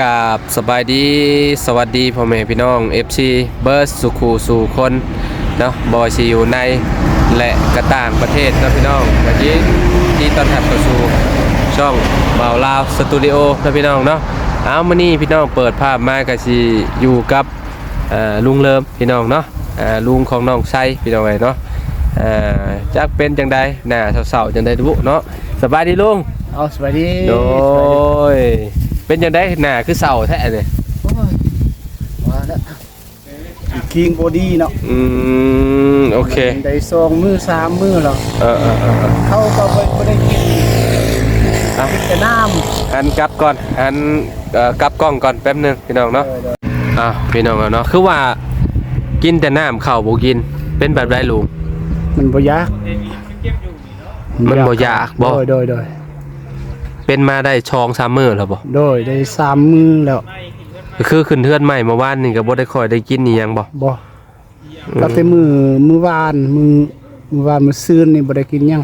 ກາບສະບາຍດີ ສະຫວັດດີພໍ່ແມ່ພີ່ນ້ອງ ເອັຟຊີ ເບິດສູ່ຄູ່ສູ່ຄົນເນາະ ບໍ່ວ່າຊິຢູ່ໃນ ແລະ ກະຕ່າງປະເທດເນາະພີ່ນ້ອງ. ກະຍິນດີຕ້ອນຮັບເຂົ້າສູ່ຊ່ອງບ່າວລາວສະຕູດິໂອເນາະພີ່ນ້ອງເນາະ. ເອົາ ມື້ນີ້ພີ່ນ້ອງເປີດພາບມາກະຊິຢູ່ກັບ ເອີ ລຸງເລີມພີ່ນ້ອງເນາະ ເອີ ລຸງຂອງນ້ອງໄຊພີ່ນ້ອງເອີຍເນາະ. ເອີ ຈັກເປັນຈັ່ງໃດ ໜ້າເສົ້າໆ ຈັ່ງໃດບຸເນາະ. ສະບາຍດີລຸງ. ເອົາ ສະບາຍດີ. ໂດຍ ເປັນຈັ່ງໃດ ໜ້າຄືເສົ້າແທ້ນີ້? ໂອ້ຍ ວ່າແລ້ວ ຄີງບໍ່ດີເນາະ. ອືມ ໂອເຄ ໄດ້ສອງມື້ສາມມື້ແລ້ວ. ເອີໆໆໆ ເຂົ້າກໍບໍ່ ບໍ່ໄດ້ກິນ ອ່ະ ກິນແຕ່ນ້ຳ. ຫັນກັບກ່ອນ ຫັນ ເອີ ກັບກ້ອງກ່ອນແປັບໜຶ່ງພີ່ນ້ອງເນາະ. ໂດຍໆ ອ່ະ ພີ່ນ້ອງເນາະ ຄືວ່າກິນແຕ່ນ້ຳ ເຂົ້າບໍ່ກິນ ເປັນແບບໃດລຸງ? ມັນບໍ່ຢາກ. ມັນບໍ່ຢາກບໍ່? ໂດຍໆໆ. ເປັນມາໄດ້ສອງສາມມື້ແລ້ວບໍ່? ໂດຍ ໄດ້ສາມມື້ແລ້ວ. ຄືຂຶ້ນເຮືອນໃໝ່ເມື່ອວານນີ້ກໍບໍ່ໄດ້ຄ່ອຍໄດ້ກິນອີ່ຫຍັງບໍ່? ບໍ່. ອືມ ຕັ້ງແຕ່ມື້ ມື້ວານ ມື້ ມື້ວານມື້ຊືນນີ້ບໍ່ໄດ້ກິນຫຍັງ.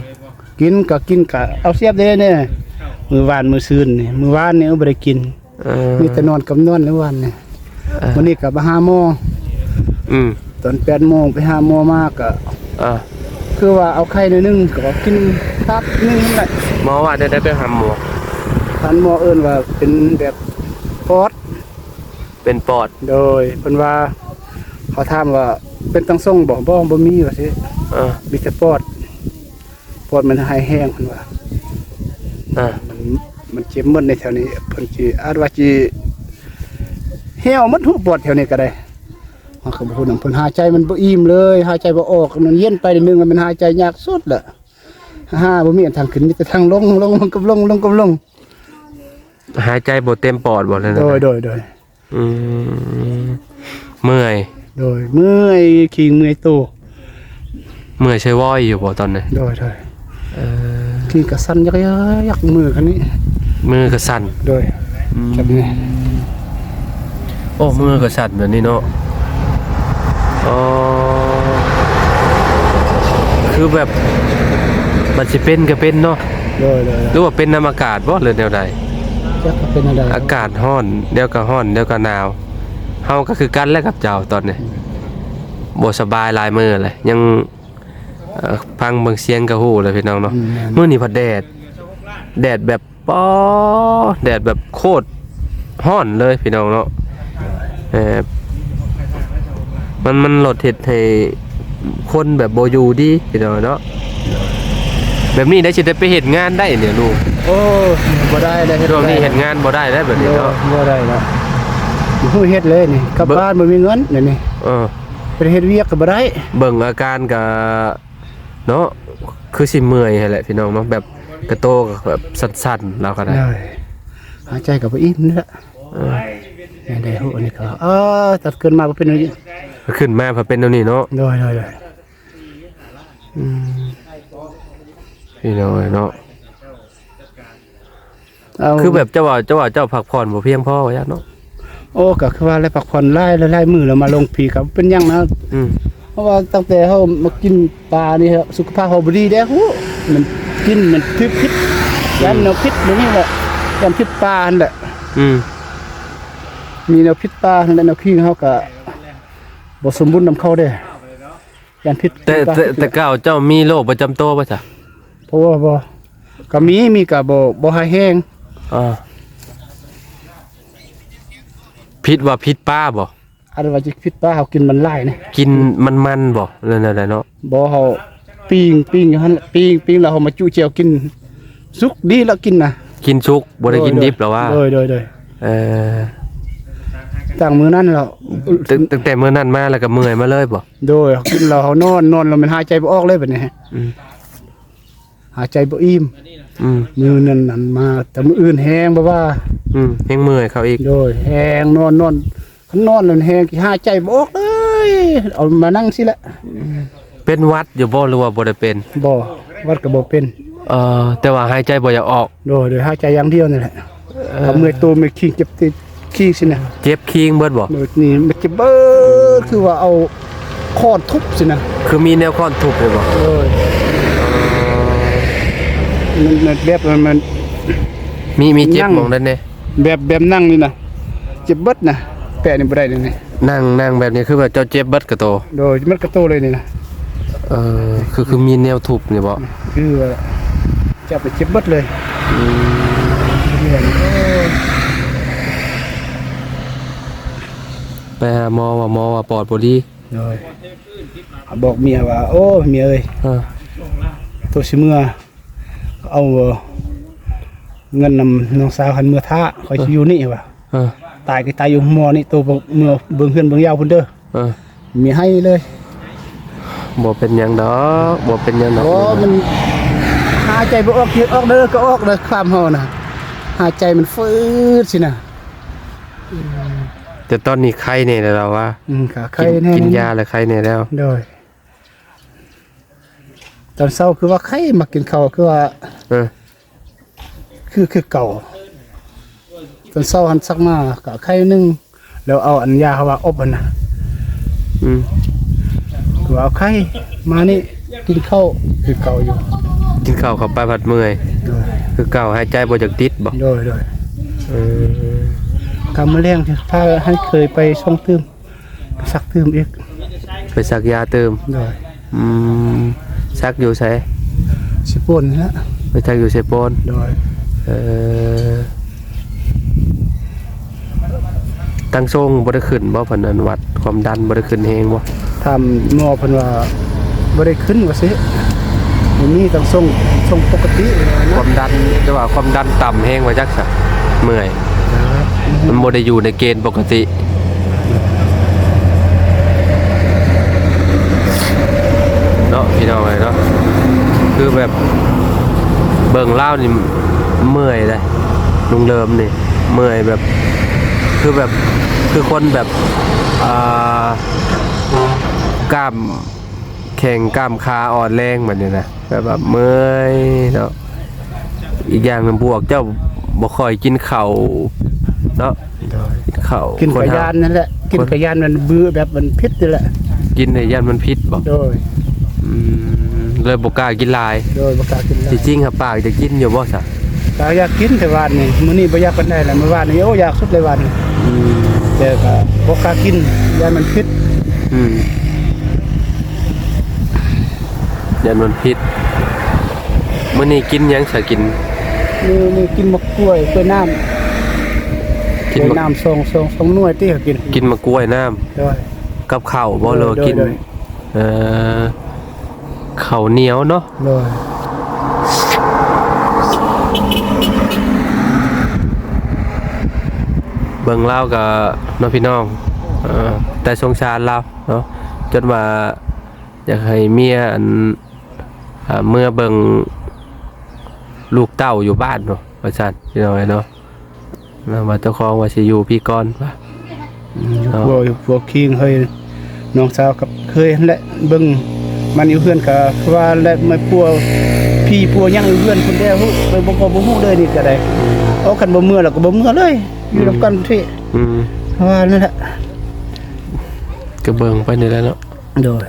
ກິນກໍກິນ ກໍເອົາສຽບເດ້ນີ້ ມື້ວານມື້ຊືນນີ້. ມື້ວານນີ້ ເອີ ບໍ່ໄດ້ກິນ. ເອີ ມີແຕ່ນອນກັບນອນໃນວັນນີ້. ເອີ ມື້ນີ້ກໍໄປຫາໝໍ. ອືມ ຕອນແປດໂມງໄປຫາໝໍມາກໍ ເອີ ຄືວ່າເອົາໄຂ້ໜ້ອຍໜຶ່ງ ກໍກິນຕັບໜຶ່ງນັ້ນແຫຼະ. ໝໍວ່າແນວໃດໄປຫາໝໍ? ທ່ານໝໍເອີ້ນວ່າເປັນແບບປອດ. ເປັນປອດ. ໂດຍ ເພິ່ນວ່າ ເຂົາຖາມວ່າເປັນທາງຊ່ອງບໍ່? ບໍ່ ບໍ່ມີວ່າຊີ້. ເອີ ມີແຕ່ປອດ. ປອດມັນຮ້າຍແຮງເພິ່ນວ່າ. ອ່າ ມັນ ມັນເຈັບໝົດໃນແຖວນີ້ ເພິ່ນຊິອາດວ່າຊິແຫ້ວໝົດຫູ ປອດແຖວນີ້ກໍໄດ້. ເຮົາກໍບໍ່ຮູ້ນຳເພິ່ນ ຫາຍໃຈມັນບໍ່ອີ່ມເລີຍ ຫາຍໃຈບໍ່ອອກ. ມັນເຢັນໄປໜຶ່ງ ມັນຫາຍໃຈຍາກສຸດລະ. ຫາ ບໍ່ມີອັນທາງຂຶ້ນ ມີແຕ່ທາງລົງ ລົງ ລົງກັບລົງ ລົງກັບລົງ. ຫາຍໃຈບໍ່ເຕັມປອດບໍ່? ໂດຍ ໂດຍ ໂດຍ. ອືມ ເມື່ອຍ. ໂດຍ ເມື່ອຍ ຄີງເມື່ອຍໂຕ. ເມື່ອຍໃຊ້ວອຍຢູ່ບໍ່ຕອນນີ້? ໂດຍ ໂດຍ. ເອີ ຄີງກະສັ່ນຍັກໆ ມືຄັນນີ້ ມືກະສັ່ນ. ໂດຍ ອືມ ແບບນີ້. ໂອ້ ມືກະສັ່ນແບບນີ້ເນາະ. ອໍ ຄືແບບມັນຊິເປັນກະເປັນເນາະ. ໂດຍ ໂດຍ. ຫຼືວ່າເປັນນຳອາກາດບໍ່ ຫຼືແນວໃດ? ຈັກວ່າເປັນແນວໃດ ອາກາດຮ້ອນ ດຽວກະຮ້ອນ ດຽວກະໜາວ. ເຮົາກໍຄືກັນແຫຼະກັບເຈົ້າຕອນນີ້. ອືມ ບໍ່ສະບາຍຫຼາຍມື້ແຫຼະ ຍັງ ເອີ ຟັງເບິ່ງສຽງກໍຮູ້ແລ້ວພີ່ນ້ອງເນາະ. ອືມ ແມ່ນ. ມື້ນີ້ພັດແດດ ແດດແບບ ປໍ ແດດແບບໂຄດຮ້ອນເລີຍພີ່ນ້ອງເນາະ. ເອີ ມັນ ມັນລົດເຮັດໃຫ້ຄົນແບບບໍ່ຢູ່ດີພີ່ນ້ອງເນາະ. ແບບນີ້ໄດ້ຊິໄດ້ໄປເຮັດງານໄດ້ນີ້ລູກ. ໂອ້ ບໍ່ໄດ້ແລ້ວ ຊ່ວງນີ້ເຮັດງານບໍ່ໄດ້ແລ້ວແບບນີ້ເນາະ. ບໍ່ໄດ້ແລ້ວ ບໍ່ຮູ້ເຮັດເລີຍນີ້ ກັບບ້ານບໍ່ມີເງິນດຽວນີ້. ເອີ ໄປເຮັດວຽກກໍບໍ່ໄດ້. ເບິ່ງອາການກໍເນາະ ຄືຊິເມື່ອຍຫັ້ນແຫຼະພີ່ນ້ອງເນາະ ແບບກະໂຕກໍແບບສັ່ນໆ ລາວກໍໄດ້. ໂດຍ ຫາຍໃຈກໍບໍ່ອີ່ມນີ້ລະ. ເອີ ແນວໃດຮູ້ອັນນີ້ກໍ ເອີ ຕັດຂຶ້ນມາບໍ່ເປັນແນວນີ້ ຂຶ້ນມາພັດເປັນແນວນີ້ເນາະ. ໂດຍ ໂດຍ ໂດຍ. ອືມ ພີ່ນ້ອງເອີຍເນາະ. ເອົາ ຄືແບບເຈົ້າວ່າ ເຈົ້າວ່າເຈົ້າພັກຜ່ອນບໍ່ພຽງພໍວ່າຊັ້ນເນາະ. ໂອ້ ກໍຄືວ່າແຫຼະ ພັກຜ່ອນຫຼາຍ ຫຼາຍມື້ແລ້ວ ມາລົງພີກໍເປັນຫຍັງນະ. ອືມ ເພາະວ່າຕັ້ງແຕ່ເຮົາມາກິນປານີ້ ສຸຂະພາບເຮົາບໍ່ດີເດ້. ໂອ້ ມັນກິນມັນຖືກພິດ ອືມ ຢ້ານແນວພິດ ແບບນີ້ແຫຼະ ຢ້ານພິດປາຫັ້ນແຫຼະ. ອືມ ມີແນວພິດປາຫັ້ນແຫຼະ ແນວຄີງເຮົາກໍບໍ່ສົມບູນນຳເຂົາເດ້. ຢ້ານພິດ ແຕ່ ແຕ່ ແຕ່ເກົ່າເຈົ້າມີໂລກປະຈຳຕົວບໍ່ຊະ? ບໍ່ ບໍ່ ບໍ່ ກໍມີ ມີກໍບໍ່ ບໍ່ຮ້າຍແຮງ. ອ່າ ຜິດວ່າຜິດປາບໍ່? ອາດວ່າຊິຜິດປາ ເຮົາກິນມັນຫຼາຍນະ. ກິນມັນໆບໍ່ ຫຼືແນວໃດເນາະ? ບໍ່ ເຮົາປີ້ງ ປີ້ງຢູ່ຫັ້ນແຫຼະ ປີ້ງ ປີ້ງແລ້ວເຮົາມາຈຸແຈ່ວກິນ ສຸກດີແລ້ວກິນນະ. ກິນສຸກ ບໍ່ໄດ້ກິນດິບແລ້ວວ່າ. ໂດຍ ໂດຍ ໂດຍ. ເອີ ຕັ້ງມື້ນັ້ນແລ້ວ ຕັ້ງ ຕັ້ງແຕ່ມື້ນັ້ນມາແລ້ວກໍເມື່ອຍມາເລີຍບໍ່? ໂດຍ ເຮົາກິນແລ້ວເຮົານອນ ນອນແລ້ວມັນຫາຍໃຈບໍ່ອອກເລີຍບັດນີ້. ອືມ ຫາຍໃຈບໍ່ອີ່ມ. ອືມ ມື້ນັ້ນນັ້ນມາ ແຕ່ມື້ອື່ນແຮງແບບວ່າ ອືມ ແຮງເມື່ອຍເຂົ້າອີກ. ໂດຍ ແຮງນອນ ນອນ ຄັນນອນແລ້ວແຮງ ຫາຍໃຈບໍ່ອອກເລີຍ ເອົາມານັ່ງຊີ້ແຫຼະ. ເປັນຫວັດຢູ່ບໍ່ ຫຼືວ່າບໍ່ໄດ້ເປັນ? ບໍ່ ຫວັດກໍບໍ່ເປັນ. ເອີ ແຕ່ວ່າຫາຍໃຈບໍ່ຢາກອອກ. ໂດຍ ໂດຍ ຫາຍໃຈຢ່າງດຽວນີ້ແຫຼະ. ເອີ ເມື່ອຍໂຕເມື່ອຍຄີງ ເຈັບຕີນຄີງຊີ້ນະ. ເຈັບຄີງເບິດບໍ່? ໂດຍ ນີ້ມັນເຈັບເບິດ ຄືວ່າເອົາຄ້ອນທຸບຊີ້ນະ. ຄືມີແນວຄ້ອນທຸບເລີຍບໍ່? ໂດຍ ເອີ ມັນ ມັນແບບ ມັນ ມັນ ມີ ມີເຈັບ ນັ່ງ ໝ່ອງໃດແດ່? ແບບ ແບບນັ່ງນີ້ນະ. ຈັບເບິດນະ ແປະນີ້ບໍ່ໄດ້ເດນີ້. ນັ່ງ ນັ່ງແບບນີ້ຄືແບບເຈົ້າເຈັບເບິດກະໂຕ? ໂດຍ ເຈັບເບິດກະໂຕເລີຍນີ້ນະ. ເອີ ຄື ຄືມີແນວທຸບນີ້ບໍ? ຄືວ່າຈັບໄປເຈັບເບິດເລີຍ. ອືມ ໄປຫາໝໍວ່າ ໝໍວ່າປອດບໍ່ດີ. ໂດຍ ບອກເມຍວ່າ ໂອ້ ເມຍເອີຍ ເອີ ໂຕຊິເມືອ ເອົາເງິນນຳນ້ອງສາວຫັ້ນເມືອຖ້າ ຂ້ອຍຊິຢູ່ນີ້ວ່າ. ເອີ ຕາຍກໍຕາຍຢູ່ໂຮງໝໍນີ້ ໂຕເມືອເບິ່ງເຮືອນເບິ່ງຍາວພຸ້ນເດີ. ເອີ ເມຍໄຫ້ເລີຍ. ບໍ່ເປັນຫຍັງດອກ ບໍ່ເປັນຫຍັງດອກ. ໂອ້ ມັນຫາຍໃຈບໍ່ອອກ ເຮັດອອກເດີກໍອອກເດີ ຄວາມເຮົານະ ຫາຍໃຈມັນຟືດຊິນະ. ແຕ່ຕອນນີ້ໄຄແດ່ແລ້ວລາວວ່າ. ອືມ ກໍໄຄແດ່ ກິນ ກິນຢາແລ້ວໄຄແດ່ແລ້ວ. ໂດຍ ຕອນເຊົ້າຄືວ່າໄຄ ມາກິນເຂົ້າຄືວ່າ ເອີ ຄື ຄືເກົ່າ. ຕອນເຊົ້າຫັ້ນສັກມາກໍໄຄໜຶ່ງ ແລ້ວເອົາອັນຢາເຂົາວ່າອົບຫັ້ນນະ. ອືມ ຄືວ່າໄຄ ມານີ້ກິນເຂົ້າຄືເກົ່າຢູ່. ກິນເຂົ້າເຂົ້າໄປພັດເມື່ອຍ. ໂດຍ ຄືເກົ່າ ຫາຍໃຈບໍ່ຢາກຕິດບໍ? ໂດຍ ໂດຍ. ເອີ ກະມື້ແລງພາໃຫ້ເຄີຍໄປຊ່ອງຕື່ມ ໄປສັກຕື່ມອີກ ໄປສັກຢາຕື່ມ. ໂດຍ. ອືມ ສັກຢູ່ໃສ? ເຊໂປນນີ້ລະ. ໄປສັກຢູ່ເຊໂປນ. ໂດຍ. ເອີ ຕັ້ງຊົງບໍ່ໄດ້ຂຶ້ນບໍ່? ເພິ່ນອັນວັດຄວາມດັນບໍ່ໄດ້ຂຶ້ນແຮງບໍ່? ຖາມໝໍເພິ່ນວ່າບໍ່ໄດ້ຂຶ້ນວ່າຊີ້ ມີຕັ້ງຊົງ ຊົງປົກກະຕິ. ຄວາມດັນ ແຕ່ວ່າຄວາມດັນຕ່ຳແຮງວ່າຈັກຊະ ເມື່ອຍ ມັນບໍ່ໄດ້ຢູ່ໃນເກນປົກກະຕິ. ເນາະ ພີ່ນ້ອງເອີຍເນາະ ຄືແບບເບິ່ງລາວນີ້ເມື່ອຍເດ້ ລຸງເລີມນີ້ເມື່ອຍແບບ ຄືແບບ ຄືຄົນແບບ ອ່າ ກ້າມແຂ້ງກ້າມຂາອ່ອນແຮງແບບນີ້ນະ ແບບວ່າເມື່ອຍເນາະ. ອີກຢ່າງໜຶ່ງ ພວກເຈົ້າບໍ່ຄ່ອຍກິນເຂົ້າເນາະ. ໂດຍ. ກິນເຂົ້າ ກິນກະຢ້ານນັ້ນແຫຼະ ກິນກະຢ້ານມັນບື ແບບມັນຜິດນີ້ແຫຼະ. ກິນແລ້ວຢ້ານມັນຜິດບໍ? ໂດຍ. ອືມ ເລີຍບໍ່ກ້າກິນຫຼາຍ. ໂດຍ ບໍ່ກ້າກິນຫຼາຍ. ທີ່ຈິງຫາປາກຈະກິນຢູ່ບໍ່ຊະ? ປາກຢາກກິນແຕ່ວານນີ້ ມື້ນີ້ບໍ່ຢາກປານໃດລະ. ມື້ວານນີ້ ໂອ້ ຢາກສຸດເລີຍວານນີ້. ອືມ ແຕ່ກໍບໍ່ກ້າກິນ ຢ້ານມັນຜິດ. ອືມ ຢ້ານມັນຜິດ. ມື້ນີ້ກິນຫຍັງຊະ? ກິນ ມື້ນີ້ກິນໝາກກ້ວຍ ກ້ວຍນ້ຳ. ກິນໝາກ ກ້ວຍນ້ຳ ສອງ ສອງ ສອງໜ່ວຍຕິ ກິນ ກິນໝາກກ້ວຍນ້ຳ. ໂດຍ. ກັບເຂົ້າບໍ ໂດຍ ຫຼືວ່າກິນ ໂດຍ ໂດຍ ເອີ ເຂົ້າໜຽວເນາະ. ໂດຍ. ເບິ່ງລາວກໍເນາະ ພີ່ນ້ອງ ເອີ ແຕ່ສົງສານລາວເນາະ ຈົນວ່າ ຢາກໃຫ້ເມຍ ອັນ ເອີ ເມືອເບິ່ງລູກເຕົ້າຢູ່ບ້ານເນາະ ວ່າຊັ້ນ ພີ່ນ້ອງເອີຍເນາະ. ແລ້ວວ່າເຈົ້າຂອງວ່າຊິຢູ່ພີ້ກ່ອນວ່າ ອືມ ເນາະ ຢູ່ຄົວ ຢູ່ຄົວຄີງເຮີຍ ນ້ອງສາວກັບເຄີຍຫັ້ນແຫຼະ ເບິ່ງມັນຢູ່ເຮືອນ ກໍຄືວ່າແຫຼະ ມາປົວຜີປົວຫຍັງຢູ່ເຮືອນພຸ້ນແລ້ວ ເຮີຍ ຂ້ອຍບໍ່ ກໍບໍ່ຮູ້ເລີຍນີ້ກໍໄດ້. ອືມ ເອົາ ຄັນບໍ່ເມືອແລ້ວກໍບໍ່ເມືອເລີຍ ຢູ່ນຳກັນ ອືມ ທີ່ ອືມ ວ່ານັ້ນແຫຼະ ກໍເບິ່ງໄປນີ້ແຫຼະເນາະ. ໂດຍ.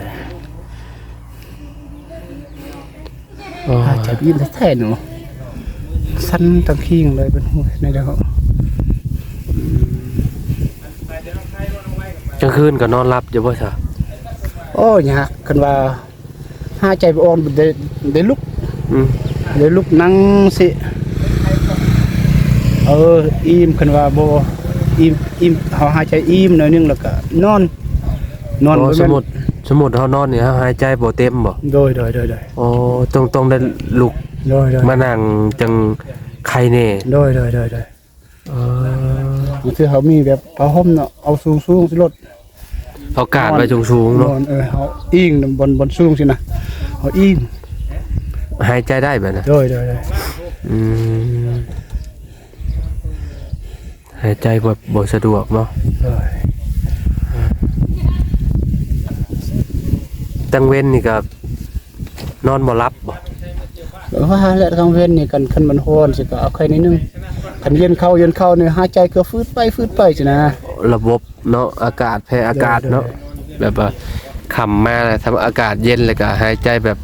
ໂອ້ຍ ຫາຍໃຈອີກແທ້ໆເນາະ ສັ່ນທັງຄີງເລີຍ ເປັນຫົວໃນດາວ. ກາງຄືນກໍນອນຫຼັບຢູ່ບໍ່ຊະ? ໂອ້ ຍາກ ຄັນວ່າຫາຍໃຈບໍ່ອອກ ໄດ້ ໄດ້ລຸກ ອືມ ໄດ້ລຸກນັ່ງຊິ ເອີ ອີ່ມ ຄັນວ່າບໍ່ອີ່ມ ອີ່ມ ເຮົາຫາຍໃຈອີ່ມໜ້ອຍໜຶ່ງ ແລ້ວກໍນອນ ນອນ. ອໍ ບໍ່ແມ່ນ ສົມມຸດ ສົມມຸດເຮົານອນນີ້ ເຮົາຫາຍໃຈບໍ່ເຕັມບໍ່? ໂດຍ ໂດຍ ໂດຍ ໂດຍ. ອໍ ຕ້ອງ ຕ້ອງໄດ້ລຸກ ໂດຍ ໂດຍ ມານັ່ງຈັ່ງໄຄແດ່. ໂດຍ ໂດຍ ໂດຍ ໂດຍ. ອໍ ບາງເທື່ອເຮົາມີແບບຜ້າຫົ່ມເນາະ ເອົາສູງໆຊິໂລດ ເອົາກາດໄວ້ສູງໆເນາະ. ນອນ ເອີ ເຮົາອີງນຳບ່ອນ ບ່ອນສູງຊີ້ນະ ເຮົາອີງ ຫາຍໃຈໄດ້ແບບນັ້ນ. ໂດຍ ໂດຍ ໂດຍ. ອືມ ຫາຍໃຈບໍ່ ບໍ່ສະດວກເນາະ. ໂດຍ. ກາງເວັນນີ້ກໍນອນບໍ່ຫຼັບບໍ່? ວ່າແຫຼະ ກາງເວັນນີ້ ຄັນ ຄັນມັນຮ້ອນຊິກໍເອົາໄຄໜ້ອຍໜຶ່ງ ຄັນເຢັນເຂົ້າ ເຢັນເຂົ້ານີ້ ຫາຍໃຈກໍຟືດໄປ ຟືດໄປຊີ້ນະ. ລະບົບເນາະ ອາກາດ ແຜ່ອາກາດເນາະ. ໂດຍ ໂດຍ. ແບບວ່າຄ່ຳມາແລ້ວ ທຳ ອາກາດເຢັນ ແລ້ວກໍຫາຍໃຈແບບ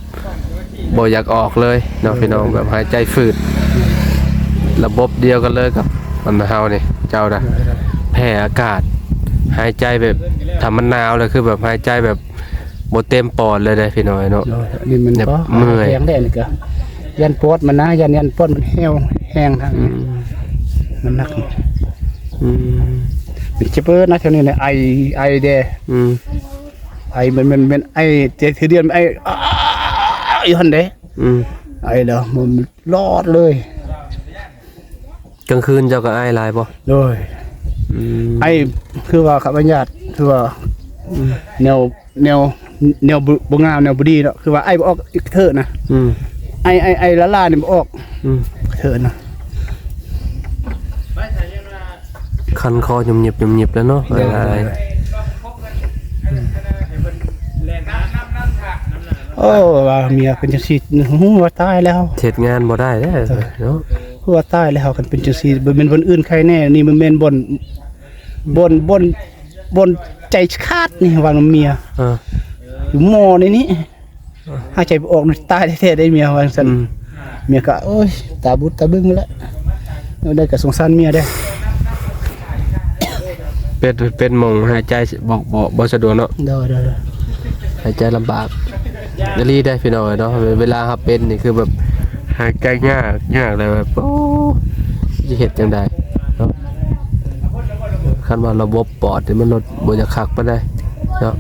ບໍ່ຢາກອອກເລີຍເນາະ ໂດຍ ພີ່ນ້ອງ. ໂດຍ ແບບຫາຍໃຈຝືດ ລະບົບດຽວກັນເລີຍກັບອັນເຮົານີ້ ເຈົ້ານະ. ໂດຍ ໂດຍ. ແພ້ອາກາດ ຫາຍໃຈແບບ ຖ້າມັນໜາວແລ້ວ ຄືແບບຫາຍໃຈແບບບໍ່ເຕັມປອດເລີຍເດ້ພີ່ນ້ອງເນາະ. ໂດຍ ອັນນີ້ມັນ ແບບ ກໍ ເມື່ອຍ ແຮງແດ່ນີ້ກໍ ຢ້ານປອດມັນນະ ຢ້ານ ຢ້ານປອດມັນແຫ້ວແຮງທາງ ອືມ ມັນໜັກ ອືມ ເປັນເຈັບເບີນະ ແຖວນີ້ນະ ໄອ ໄອແດ່ ອືມ ໄອ ມັນ ມັນ ມັນໄອ ແຕ່ເທື່ອດຽວມັນໄອ ອາ ຢູ່ຫັ້ນເດ້ ອືມ ໄອແລ້ວມັນລອດເລີຍ. ກາງຄືນເຈົ້າກໍອາຍຫຼາຍບໍ່? ໂດຍ ອືມ ໄອ ຄືວ່າຂະບາຍາດ ຄືວ່າ ອືມ ແນວ ແນວ ແນວບໍ່ ບໍ່ງາມ ແນວບໍ່ດີເນາະ ຄືວ່າໄອບໍ່ອອກອີກເທີນະ ອືມ ໄອ ໄອ ໄອລ້າໆນີ້ບໍ່ອອກ ອືມ ເທີນະ ຄັນຄໍຫຍຸບໆໆແລ້ວເນາະ ໂດຍ ອາຍ ໂດຍ ອືມ ໂອ້ ວ່າເມຍເປັນຈັ່ງຊີ້ ຮູ້ວ່າຕາຍແລ້ວ ເຮັດງານບໍ່ໄດ້ເດ້ ໂດຍ ເນາະ. ຄືວ່າຕາຍແລ້ວ ຄັນເປັນຈັ່ງຊີ້ ບໍ່ແມ່ນບ່ອນອື່ນໃຄແນ່ ນີ້ມັນແມ່ນບ່ອນ ບ່ອນ ບ່ອນ ບ່ອນໃຈຂາດນີ້ ວ່ານຳເມຍ ເອີ ຢູ່ໝໍໃນນີ້ ເອີ ຫາຍໃຈບໍ່ອອກ ຕາຍແທ້ໆໄດ໋ເມຍ ວ່າຈັ່ງຊັ້ນ ອືມ ເມຍກໍ ໂອ້ຍ ຕາບຸດຕາບຶງແລ້ວ ແນວໃດກໍສົງສານເມຍເດ້ ເປັນ ເປັນໝ່ອງຫາຍໃຈບໍ່ ບໍ່ ບໍ່ສະດວກເນາະ ໂດຍ ໂດຍ ໂດຍ ຫາຍໃຈລຳບາກ ອີ່ຫຼີເດ້ພີ່ນ້ອງເອີຍເນາະ ເວລາເຮົາເປັນນີ້ຄືແບບຫາຍໃຈຍາກ ຍາກແລ້ວແບບ ໂອ້ ຊິເຮັດຈັ່ງໃດເນາະ ຄັນວ່າລະບົບປອດນີ້ມັນລົດບໍ່ຢາກຄັກປານໃດເນາະ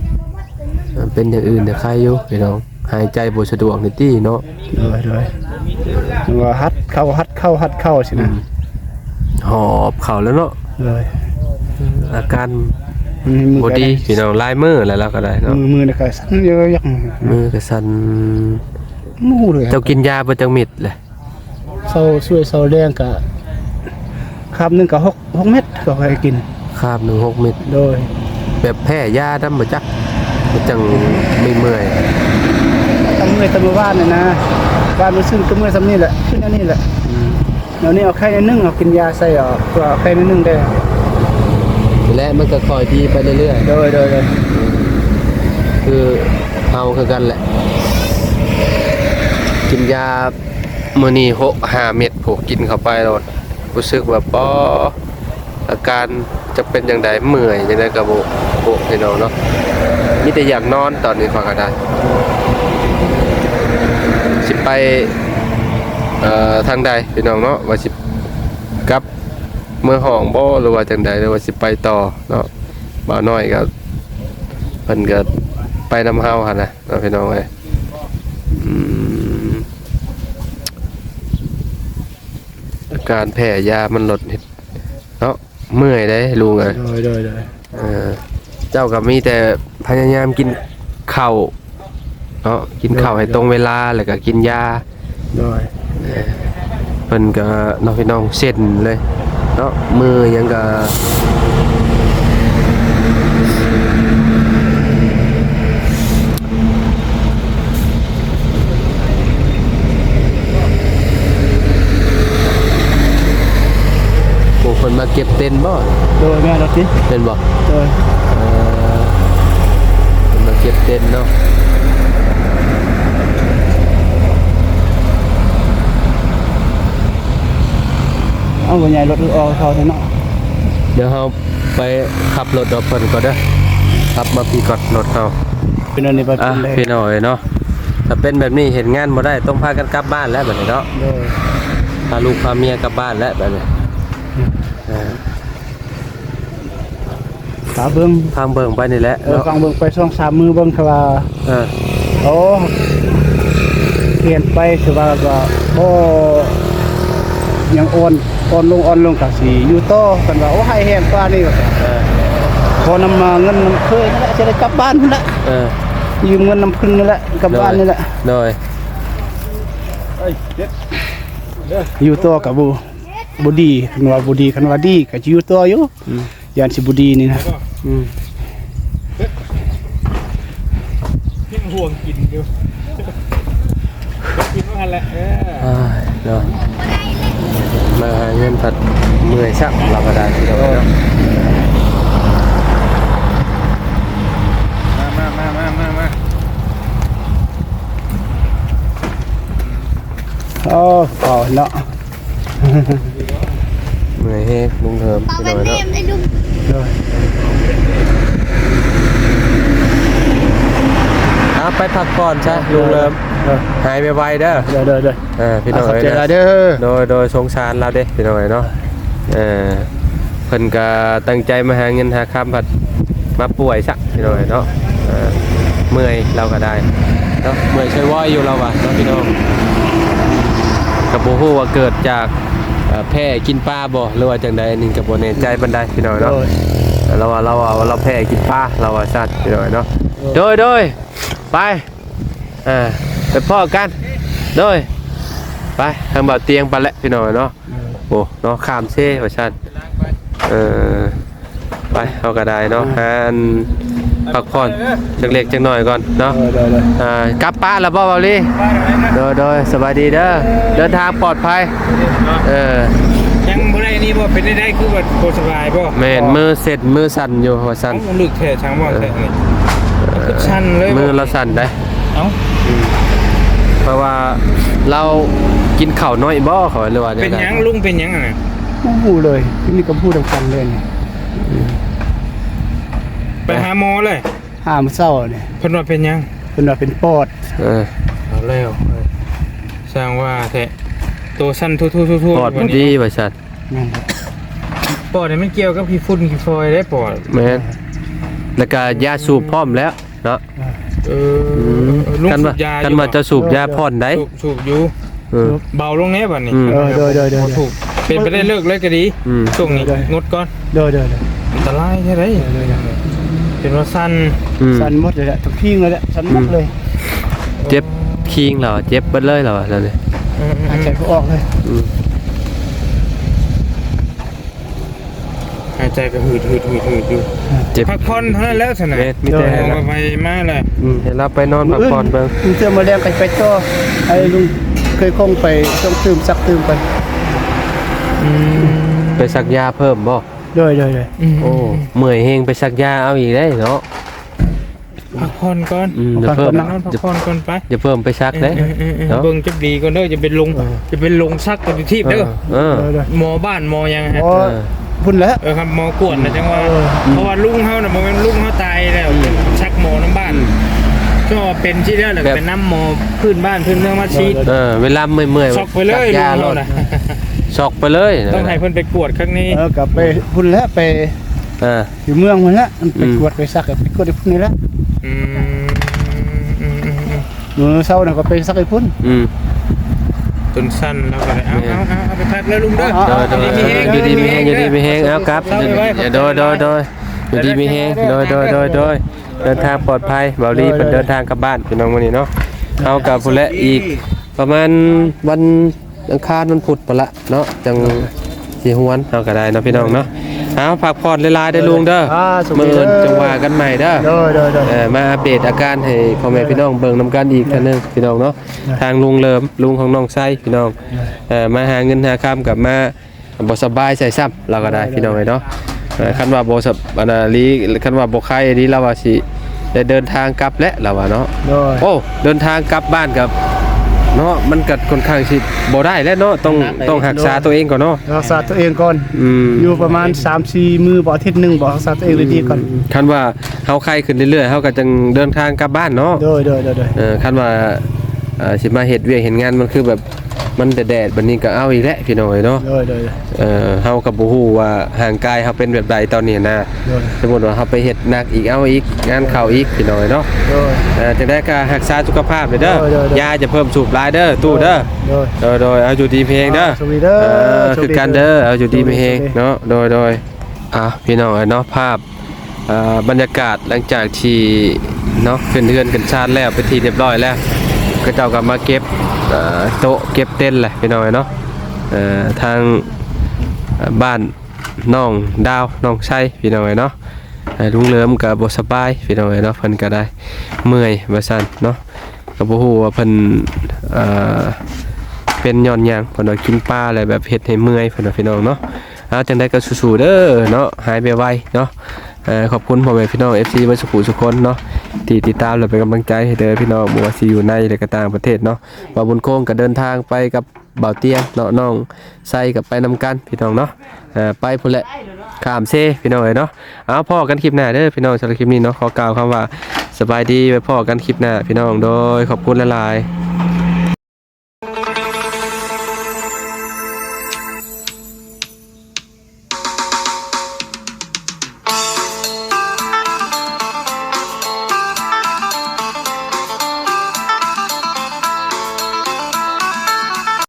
ມັນເປັນຢ່າງອື່ນນີ້ໄຄຢູ່ພີ່ນ້ອງ ຫາຍໃຈບໍ່ສະດວກນີ້ຕິເນາະ ໂດຍ ໂດຍ ວ່າຮັດເຂົ້າ ຮັດເຂົ້າ ຮັດເຂົ້າຊີ້ນະ ອືມ ຫອບເຂົ້າແລ້ວເນາະ ໂດຍ ອາການ ອືມ ບໍ່ດີ ກໍໄດ້ ພີ່ນ້ອງ ຫຼາຍມື້ແລ້ວລາວກໍໄດ້ເນາະ ມື ມືນີ້ກໍສັ່ນຢູ່ ມືກໍສັ່ນ ໝູເລີຍ ເຈົ້າກິນຢາເບິດຈັກເມັດແຫຼະ? ເຊົ້າ ຊ່ວຍເຊົ້າແລງກໍ ຄາບໜຶ່ງກໍຫົກ ຫົກເມັດກໍໃຫ້ກິນ ຄາບໜຶ່ງຫົກເມັດ ໂດຍ ແບບແພ້ຢານຳບໍ່ຈັກ ມັນຈັ່ງເມື່ອຍໆ ກໍເມື່ອຍແຕ່ມື້ວານນີ້ນະ ວານມື້ຊືນກໍເມື່ອຍສ່ຳນີ້ແຫຼະ ຂຶ້ນອັນນີ້ແຫຼະ ອືມ ດຽວນີ້ເອົາໄຂ້ໜ້ອຍໜຶ່ງ ເອົາກິນຢາໃສ່ເອົາ ເພື່ອເອົາໄຂ້ໜ້ອຍໜຶ່ງແດ່ ແລະມັນກໍຄ່ອຍດີໄປເລື້ອຍໆ ໂດຍ ໂດຍ ໂດຍ ຄືເຮົາຄືກັນແຫຼະ ກິນຢາ ມື້ນີ້ຫົກ ຫ້າເມັດ ໂອ້ ກິນເຂົ້າໄປໂລດ ຮູ້ສຶກວ່າ ປໍ ອາການຈະເປັນຈັ່ງໃດ ເມື່ອຍຈັ່ງໃດກໍບໍ່ຮູ້ພີ່ນ້ອງເນາະ ມີແຕ່ຢາກນອນຕອນນີ້ຂ້ອຍກໍໄດ້ ຊິໄປ ເອີ ທາງໃດພີ່ນ້ອງເນາະ ວ່າຊິກັບເມືອຫ້ອງບໍ່ ຫຼືວ່າຈັ່ງໃດ ຫຼືວ່າຊິໄປຕໍ່ເນາະ ບ່າວນ້ອຍກໍ ເພິ່ນກໍໄປນຳເຮົາຫັ້ນນະເນາະ ພີ່ນ້ອງເອີຍ ອືມ ອາການແພ້ຢາມັນລົດເນາະ ເມື່ອຍເດ້ລຸງເອີຍ ໂດຍ ໂດຍ ໂດຍ ເອີ ເຈົ້າກໍມີແຕ່ພະຍາຍາມກິນເຂົ້າເນາະ ກິນເຂົ້າໃຫ້ ໂດຍ ຕົງເວລາ ແລ້ວກໍກິນຢາ ໂດຍ ເອີ ເພິ່ນກໍເນາະ ພີ່ນ້ອງ ເຊັນເລີຍເນາະ ມື້ຫຍັງກໍ ໂອ້ ເພິ່ນມາເກັບເຕັນບໍ່? ໂດຍ ແມ່ນແລ້ວຕິ ແມ່ນບໍ່? ໂດຍ ເອີ ເພິ່ນມາເກັບເຕັນເນາະ ເອົາ ບໍ່ໃຫຍ່ລົດອອກເຂົາເນາະ ດຽວເຮົາ ໄປຂັບລົດເອົາເພິ່ນກ່ອນເດີ ຂັບມາພີ້ກ່ອນລົດເຮົາ ເປັນອັນນີ້ໄປ ອ່ະ ເປັນເດ້ ພີ່ນ້ອງເອີຍເນາະ ຖ້າເປັນແບບນີ້ເຮັດງານບໍ່ໄດ້ ຕ້ອງພາກັນກັບບ້ານແລ້ວບັດນີ້ເນາະ ໂດຍ ພາລູກພາເມຍກັບບ້ານແລ້ວບັດນີ້ ອືມ ເອີ ຖ້າເບິ່ງ ຟັງເບິ່ງໄປນີ້ແຫຼະ ເອີ ເນາະ ຟັງເບິ່ງໄປສອງສາມມື້ເບິ່ງ ຖ້າວ່າ ເອີ ໂອ້ ປ່ຽນໄປ ຄືວ່າກໍບໍ່ ຍັງອ່ອນ ອ່ອນລົງ ອ່ອນລົງກໍຊິຢູ່ຕໍ່ ຄັນວ່າ ໂອ້ ໃຫ້ແຮງກວ່ານີ້ກໍ ເອີ ຂໍນຳມາເງິນນຳເຄີຍນັ້ນແຫຼະ ຊິໄດ້ກັບບ້ານພຸ້ນແຫຼະ ເອີ ຢືມເງິນນຳເພິ່ນນີ້ແຫຼະ ກັບບ້ານນີ້ແຫຼະ ໂດຍ ໂດຍ ຢູ່ຕໍ່ກໍບໍ່ ບໍ່ດີ ຄັນວ່າບໍ່ດີ ຄັນວ່າດີກໍຊິຢູ່ຕໍ່ຢູ່ ອືມ ຢ້ານຊິບໍ່ດີນີ້ນະ ອືມ ຍັງຫ່ວງກິນຢູ່ ກິນວ່າຫັ້ນແຫຼະ ເອີ ອ່າ ເນາະ ມາຫາເງິນພັດເມື່ອຍຊ້ຳ ລາວກໍໄດ້ ພີ່ນ້ອງເນາະ ມາ ມາ ມາ ມາ ມາ ໂອ້ ເຂົາເນາະ. ເມື່ອຍແຮງລຸງເຫຼີມ ເອົາ ພີ່ນ້ອງເນາະ ໄປແນມໄອ້ລຸງ ໂດຍ ເອົາໄປພັກຜ່ອນຊະ ໂດຍ ລຸງເຫຼີມ ໂດຍ ຫາຍໄວໆເດີ ໂດຍ ໂດຍ ໂດຍ ເອີ ພີ່ນ້ອງເອີຍ ຂອບໃຈຫຼາຍເດີ ໂດຍ ໂດຍ ສົງສານລາວເດ້ ພີ່ນ້ອງເອີຍເນາະ ເອີ ເພິ່ນກໍຕັ້ງໃຈມາຫາເງິນຫາຄຳ ພັດມາປ່ວຍຊະ ພີ່ນ້ອງເອີຍເນາະ ເອີ ເມື່ອຍລາວກໍໄດ້ເນາະ ເມື່ອຍຊ່ອຍວອຍຢູ່ລາວວ່າເນາະ ພີ່ນ້ອງ ກໍບໍ່ຮູ້ວ່າເກີດຈາກ ເອີ ແພ້ກິນປາບໍ່ ຫຼືວ່າຈັ່ງໃດ ອັນນີ້ກໍບໍ່ແນ່ໃຈປານໃດ ພີ່ນ້ອງເນາະ ໂດຍ ລາວວ່າ ລາວວ່າ ລາວແພ້ກິນປາ ລາວວ່າຊັ້ນ ພີ່ນ້ອງເນາະ ໂດຍ ໂດຍ ໂດຍ ໄປ ອ່າ ໄປພໍ້ກັນ ໂດຍ ໄປ ທາງບ່າວຕຽງໄປແຫຼະ ພີ່ນ້ອງເນາະ ໂອ້ ເນາະ ຂ້າມເຊວ່າຊັ້ນ ເອີ ໄປ ເຮົາກໍໄດ້ເນາະ ອ່າ ຫາອັນພັກຜ່ອນຈັກເລັກຈັກໜ້ອຍກ່ອນເນາະ ໂດຍ ໂດຍ ໂດຍ ອ່າ ກັບປາແລ້ວບໍ່ ເບົາລີ? ໂດຍ ໂດຍ ສະບາຍດີເດີ ເດີນທາງປອດໄພ ເອີ ຍັງບໍ່ໄດ້ນີ້ບໍ່ ເປັນໄດ້ ຄືວ່າບໍ່ສະບາຍບໍ່? ແມ່ນ ມືເຊັນ ມືສັ່ນຢູ່ວ່າຊັ້ນ ເອົ້າ ມັນລຶກແທ້ ຊ່າງວ່າແທ້ນີ້ ເອີ ຄືສັ່ນເລີຍ ມືລາວສັ່ນໄດ໋ ເອົ້າ ອືມ ເພາະວ່າລາວກິນເຂົ້າໜ້ອຍບໍ່ ເຂົາ ຫຼືວ່າແນວໃດ? ເປັນຫຍັງລຸງ ເປັນຫຍັງຫັ້ນນະ? ບໍ່ຮູ້ເລີຍ ນີ້ກໍບໍ່ຮູ້ນຳກັນເລີຍນີ້ ອືມ ໄປຫາໝໍເລີຍ ຫາມື້ເຊົ້ານີ້ ເພິ່ນວ່າເປັນຫຍັງ? ເພິ່ນວ່າເປັນປອດ ເອີ ເອົາແລ້ວ ຊ່າງວ່າແທ້ ໂຕສັ່ນທຸໆໆໆ ປອດບໍ່ດີວ່າຊັ້ນ ແມ່ນ ປອດນີ້ມັນກ່ຽວກັບຂີ້ຝຸ່ນຂີ້ຝອຍເດ້ປອດ ແມ່ນ ແລ້ວກະຢາສູບພ້ອມແລ້ວເນາະ ເອີ ອືມ ເອີ ລຸງ ຄັນວ່າ ສູບຢາຢູ່ ຄັນວ່າເຈົ້າສູບຢາຜ່ອນໄດ໋ ສູບ ສູບຢູ່ ເອີ ເບົາລົງແດ່ບັດນີ້ ອືມ ເອີ ໂດຍ ໂດຍ ໂດຍ ບໍ່ຖືກ ເປັນໄປໄດ້ເລີກເລີຍກໍດີ ອືມ ຊ່ວງນີ້ ໂດຍ ງົດກ່ອນ ໂດຍ ໂດຍ ໂດຍ ອັນຕະລາຍແທ້ໃດ໋ ໂດຍ ໂດຍ ໂດຍ ເປັນວ່າສັ່ນ ອືມ ສັ່ນໝົດເລີຍແຫຼະ ທັງພິງເລີຍແຫຼະ ສັ່ນໝົດເລີຍ ອືມ ເຈັບຄີງແລ້ວ ເຈັບເບິດເລີຍແລ້ວ ອັນນີ້ ອືມໆໆ ຫາຍໃຈບໍ່ອອກເລີຍ ອືມ ຫາຍໃຈກໍຫືດໆໆໆຢູ່ ເຈັບ ພັກຜ່ອນເທົ່ານັ້ນແລ້ວຊັ້ນນະ ແມ່ນ ມີແຕ່ ໂດຍ ໃຫ້ລາວໄປມາແຫຼະ ອືມ ໃຫ້ລາວໄປນອນພັກຜ່ອນເບິ່ງ ມື້ອື່ນ ມື້ເຊົ້າມື້ແລງກໍໄປຕໍ່ ໃຫ້ລຸງເຄີຍຄົງໄປສົ່ງຕື່ມ ຊັກຕື່ມໄປ ອືມ ໄປສັກຢາເພີ່ມບໍ່? ໂດຍ ໂດຍ ໂດຍ ອືມ ໂອ້ ເມື່ອຍແຮງ ໄປສັກຢາເອົາອີກໄດ໋ເນາະ ພັກຜ່ອນກ່ອນ ອືມ ພັກຜ່ອນກ່ອນ ນອນພັກຜ່ອນກ່ອນໄປ ຢ່າເພີ່ມໄປສັກເດ້ ເອີ ເນາະ ເບິ່ງຈັກດີກ່ອນເດີ ຢ່າໄປລົງ ເອີ ຢ່າໄປລົງສັກກັບທີ່ທີບເດີ ເອີ ເອີ ໂດຍ ໂດຍ ໝໍບ້ານໝໍຫຍັງຫັ້ນ ເອີ ພຸ້ນແຫຼະ ເອີ ຄັນໝໍກວດນະ ອືມ ຈັ່ງວ່າ ເອີ ອືມ ເພາະວ່າລຸງເຮົານະ ບໍ່ແມ່ນລຸງເຮົາຕາຍແລ້ວ ອືມ ສັກໝໍນຳບ້ານ ອືມ ກໍເປັນທີ່ແລ້ວແຫຼະ ແບບ ໄປນຳໝໍພື້ນບ້ານພື້ນເມືອງມາສີດ ເອີ ເວລາເມື່ອຍໆ ຊັອກໄປເລີຍ ສັກຢາໂລດ ລຸງເຮົານະ ຊັອກໄປເລີຍ ຕ້ອງໃຫ້ເພິ່ນໄປກວດຄັ້ງນີ້ ເອີ ກໍໄປພຸ້ນແຫຼະ ໄປ ອ່າ ຢູ່ເມືອງພຸ້ນແຫຼະ ໄປ ອືມ ກວດໄປສັກ ໄປກວດຢູ່ພຸ້ນນີ້ແຫຼະ ອືມ ອືມໆໆ ມື້ເຊົ້ານະກໍໄປສັກຢູ່ພຸ້ນ ອືມ ຈົນສັ່ນແລ້ວກໍໄດ້ ເອົາ ແມ່ນ ເອົາ ເອົາ ເອົາໄປພັກເດີລຸງເດີ ເອົາ ເອົາ ເອົາ ຢູ່ດີມີແຮງ ຢູ່ດີມີແຮງ ເອົາ ກັບ ເອົາ ໂດຍ ໂດຍ ໂດຍ ຢູ່ດີມີແຮງ ໂດຍ ໂດຍ ໂດຍ ໂດຍ ເດີນທາງປອດໄພ ເບົາລີ ໂດຍ ເພິ່ນເດີນທາງກັບບ້ານ ພີ່ນ້ອງ ມື້ນີ້ເນາະ ເຮົາກໍພຸ້ນແຫຼະ ອີກປະມານວັນ ອັງຄານວັນພຸດພຸ້ນລະເນາະ ຈັ່ງ ໂດຍ ຊິຫວນເຮົາກໍໄດ້ເນາະພີ່ນ້ອງເນາະ ເອົາ ພັກຜ່ອນຫຼາຍໆເດີລຸງເດີ ໂດຍ ອ່າ ໂຊກດີ ມື້ອື່ນ ເດີ ຈັ່ງວ່າກັນໃໝ່ເດີ ໂດຍ ໂດຍ ໂດຍ ເອີ ມາອັບເດດອາການໃຫ້ພໍ່ແມ່ ໂດຍ ພີ່ນ້ອງເບິ່ງນຳກັນອີກເທື່ອໜຶ່ງ ໂດຍ ພີ່ນ້ອງເນາະ ໂດຍ ທາງລຸງເຫຼີມ ລຸງຂອງນ້ອງໄຊ ພີ່ນ້ອງ ໂດຍ ເອີ ມາຫາເງິນຫາຄຳກັບມາ ບໍ່ສະບາຍໃສ່ຊ້ຳ ລາວກໍໄດ້ ໂດຍ ພີ່ນ້ອງເອີຍເນາະ ໂດຍ ເອີ ຄັນວ່າບໍ່ສະ ອັນນ່າ ລີ ຄັນວ່າບໍ່ໄຄອີ່ຫຼີ ລາວວ່າຊິໄດ້ເດີນທາງກັບແຫຼະ ລາວວ່າເນາະ ໂດຍ ໂອ້ ເດີນທາງກັບບ້ານກັບເນາະ ມັນກໍຄ່ອນຂ້າງຊິບໍ່ໄດ້ແຫຼະເນາະ ຕ້ອງ ໜັກເດ້ ຕ້ອງຮັກສາ ໂດຍ ຕົວເອງກ່ອນເນາະ ຮັກສາຕົວເອງກ່ອນ ອືມ ຢູ່ປະມານສາມສີ່ມື້ບໍ ອາທິດໜຶ່ງບໍ ຮັກສາຕົວເອງດີໆກ່ອນ ອືມ ຄັນວ່າເຮົາໄຄຂຶ້ນເລື້ອຍໆ ເຮົາກໍຈັ່ງເດີນທາງກັບບ້ານເນາະ ໂດຍ ໂດຍ ໂດຍ ໂດຍ ເອີ ຄັນວ່າ ເອີ ຊິມາເຮັດວຽກເຮັດງານ ມັນຄືແບບ ມັນແດດໆ ບັດນີ້ກໍເອົາອີກແຫຼະ ພີ່ນ້ອງເອີຍເນາະ ໂດຍ ໂດຍ ເອີ ເຮົາກໍບໍ່ຮູ້ວ່າຮ່າງກາຍເຮົາເປັນແບບໃດຕອນນີ້ນະ ໂດຍ ສົມມຸດວ່າເຮົາໄປເຮັດໜັກອີກ ເອົາອີກ ງານເຂົ້າອີກ ພີ່ນ້ອງເອີຍເນາະ ໂດຍ ເອີ ຈັ່ງໃດກໍຮັກສາສຸຂະພາບເດີ ໂດຍ ໂດຍ ໂດຍ ຢ່າຈະເພີ່ມສູບຫຼາຍເດີ ຕູ້ເດີ ໂດຍ ໂດຍ ໂດຍ ເອົາຢູ່ດີມີແຮງເດີ ໂຊກດີເດີ ເອີ ໂຊກດີ ຄືກັນເດີ ເດີ ເອົາຢູ່ດີມີແຮງເນາະ ໂດຍ ໂດຍ ອ່າ ພີ່ນ້ອງເອີຍເນາະ ພາບ ເອີ ບັນຍາກາດຫຼັງຈາກທີ່ເນາະ ຂຶ້ນເຮືອນຂຶ້ນຊານແລ້ວເປັນທີ່ຮຽບຮ້ອຍແລ້ວ ເຂົາເຈົ້າກໍມາເກັບ ເອີ ໂຕະເກັບເຕັນແຫຼະ ພີ່ນ້ອງເອີຍເນາະ ເອີ ທາງ ເອີ ບ້ານນ້ອງດາວ ນ້ອງໄຊ ພີ່ນ້ອງເອີຍເນາະ ເອີ ລຸງເຫຼີມກໍບໍ່ສະບາຍ ພີ່ນ້ອງເອີຍເນາະ ເພິ່ນກໍໄດ້ເມື່ອຍວ່າຊັ້ນເນາະ ກໍບໍ່ຮູ້ວ່າເພິ່ນ ເອີ ເປັນຍ້ອນຫຍັງ ເພິ່ນວ່າກິນປາແລ້ວແບບເຮັດໃຫ້ເມື່ອຍ ເພິ່ນວ່າ ພີ່ນ້ອງເນາະ ເອົາ ຈັ່ງໃດກໍສູ້ໆເດີເນາະ ຫາຍໄວໆເນາະ ເອີ ຂອບຄຸນພໍ່ແມ່ພີ່ນ້ອງ ເອັຟຊີ ເບິດສູ່ຜູ້ສູ່ຄົນເນາະ ທີ່ຕິດຕາມ ແລະ ເປັນກຳລັງໃຈໃຫ້ເດີພີ່ນ້ອງ ບໍ່ວ່າຊິຢູ່ໃນ ແລະ ກໍຕ່າງປະເທດເນາະ ບ່າວບຸນຄົງກໍເດີນທາງໄປກັບ ບ່າວຕຽງເນາະ ນ້ອງໄຊກໍໄປນຳກັນພີ່ນ້ອງເນາະ ເອີ ໄປພຸ້ນແຫຼະ ຂ້າມເຊພີ່ນ້ອງເອີຍເນາະ. ເອົາ ພໍ້ກັນຄລິບໜ້າເດີພີ່ນ້ອງ. ສຳລັບຄລິບນີ້ເນາະ ຂໍກ່າວຄຳວ່າສະບາຍດີ ໄວ້ພໍ້ກັນຄລິບໜ້າພີ່ນ້ອງ. ໂດຍ ຂອບຄຸນຫຼາຍໆ.